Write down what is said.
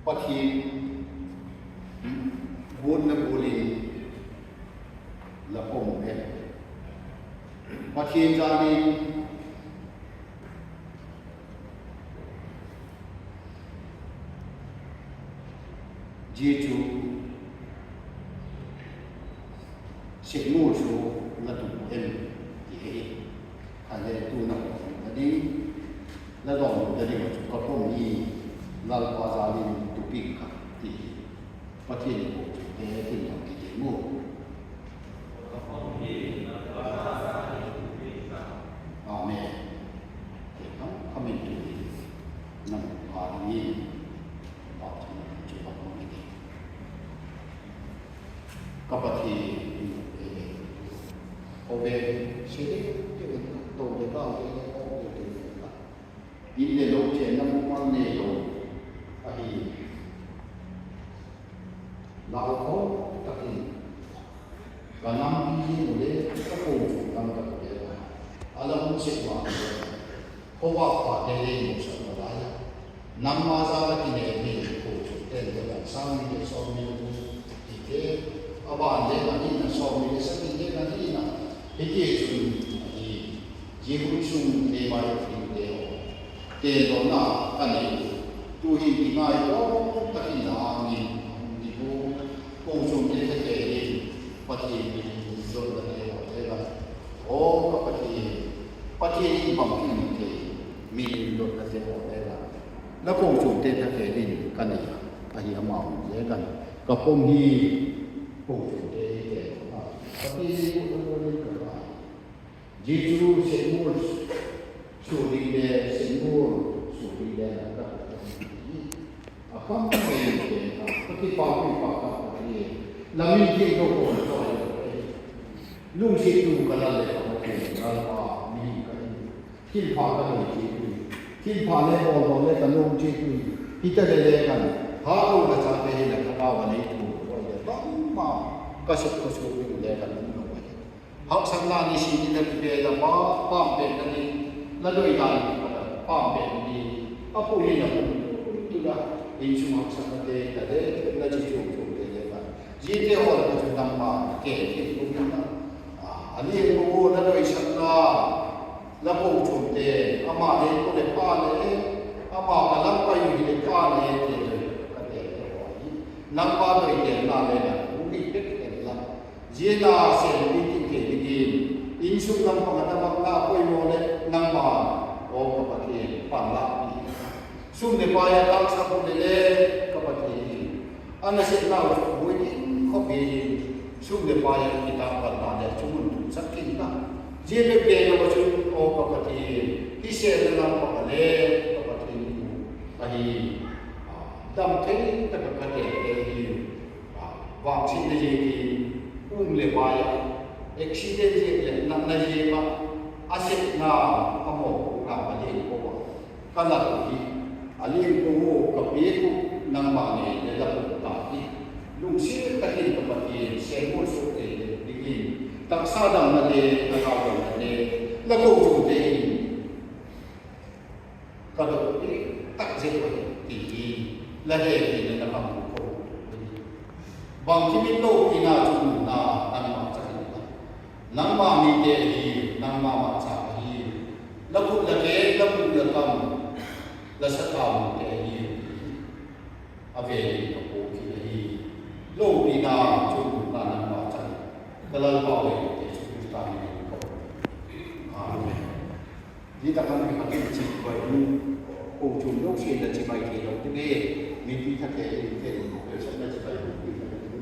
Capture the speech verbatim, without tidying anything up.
Pathen gotna gol in la pom e. Pathen jal in Jesu Sikmul chu la tu em ti hi. Kha le tu na ko na ding, la dong na ding chu ka pom hi, Lalpa jal in tu pi ka ti hi. Pathen ko chu te tin dong ki te mu. Amen. Te kam kam in tu hi. Nam pa ni. Pa chu na chu pa ko ni. Ka Pathen, eh, ove, sede, te, to, de, ka, de, de, o, de, de, de, ka. In le lo, che, na, mo, ma, ne, lo. Ahi. Lau ko, takin. Ka nam pi, mo, le, ka ko, chu, nam, ka, ko, le, ka. Ala, mo, che, ma, le. Khovah pha te le mo sa na lai a. Nangma jal a kinel mi ko chu ten le kan sang ni le som ni le ti te. Aban le kan ni na som ni le sa ni le kan ni na. Hiti chun ahi. Ji hun sung te mai tin te ho. Te lo na kan ni. Tu hi ti ngai lo ta ki na ni. Ni ko. Ko chung te te te ni. Pathen ni lo na te ho te la. O ka Pathen, Pathen in bang kin thei, mi in dot na te o le la. La ko chung te ta ke din ka ni a, ahi ama um le kan. Ka pom hi ko chung te te a. Ka pi ko ko ko ni ka ba. Jesu Sikmul su ding le, Sikmul su ding le ka ka. A kam te te ka. Ka ki pa ki pa ka ka ni. La min ki ko ko ko. Lungset tu ka la le ka ma ke, Lalpa, mi ka hi. Thilpha ka doi che tu. Thilpha le bol bol le ka lung che tu. Hita le le kan. Ha lo la cha te hi la ka ka wa nei tu. Ko le bang ma. Ka suk ka suk ni le ka lung lo wa. Haksatna ni si ni la ki pe la pa, pa pe na ni. La doi la ni pa, pa pe ni. A pu ni la pu tu la. In sung haksatna te ka le, la chi chu chu te le ka. Jite ho la chu nangma ke ke kum na. A, ani ko na doi sakna. La ko chun te, ama le ko le pa le, ama ka lam pa yu le pa le te te ka te te ho. Nangma doi te na le na, u ni pe ke la. Jina se ni tin ke ni. In sung nangma na ma na ko mo le nangma. O ka pa ke pa la ni. Sum le pai a taksa bu le le, ka Pathen. Ana se nau chu bui in khop in. Sum le pai a kitak pan ta le chu mun tu sak kin ta. Jia le pe lo chu o ka Pathen. Hi se le lam pa le, ka Pathen. Ahi. Dam thei ta ka Pathen te hi. Vangsetna jeh in, um le pai a, accident jeh le natna jeh a, asetna, amo, nga, alien ko a. Ka la hi, alien ko, ka pe ko, nangma ne, le la ko ta hi. Lungset tah in ka Pathen, Sikmul su te, ding in, taksa damna le, ka la damna le, la ko chu te in. Ka dot pi tak jeh uva hi, ti hi, la he hi, la na bang ko. Bang ki mit lo pi na chu na, nangma cha hi na. Nangma mi te hi, nangma ma cha hi. La kut la ke, la kut la kam, la sa kam te hi. A ve ni ka ko ki hi. Lo pi na chu na, nangma cha hi. Ka Lalpa ve te chu ta ni ko. Amen. Di ta kan mi khat in chi bai nu, ko chun lo si na chi bai ke lo ti ne, mi ti ta ke in ke ko ke sa na chi bai nu ti ta ke.